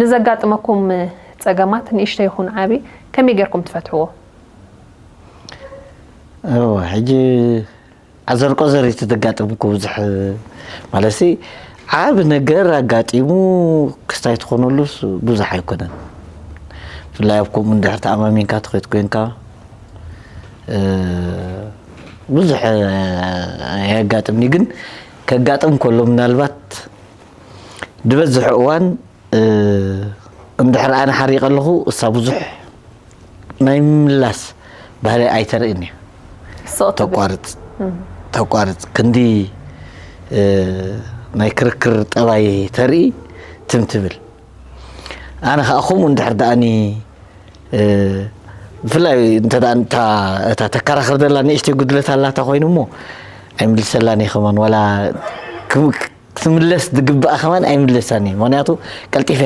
ንዘጋጥመኩም ጸገማት ንእሽቶ ይኹን ዓቢ ከመይ ጌርኩም ትፈትሕዎ? ሕጂ ዓዘርቆ ዘሪቲ ተጋጥምኩ ብዙሕ ማለት ዓብ ነገር ኣጋጢሙ ክስታይ ትኾነሉስ ብዙሕ ኣይኮነን። ብፍላይ ኣብ ከምኡ እንድሕር ተኣማሚንካ ትኸይድ ኮንካ ብዙሕ ኣየጋጥምኒ፣ ግን ከጋጥም ከሎ ምናልባት ዝበዝሕ እዋን እንድሕር ኣነ ሓሪቀ ኣለኹ እሳ ብዙሕ ናይ ምላስ ባህሪ ኣይተርእን እያ። ተቋርፅ ተቋርፅ ክንዲ ናይ ክርክር ጠባይ ተርኢ ትም ትብል። ኣነ ከዓ ከምኡ እንድሕር ደኣኒ ብፍላይ እንተ እታ ተከራኸር ዘላ ንእሽተይ ጉድለት ኣላታ ኮይኑ እሞ ኣይምልሰላን እየ ከማን ዋላ ክትምለስ ዝግባኣ ከማን ኣይምለሳን እየ። ምክንያቱ ቀልጢፈ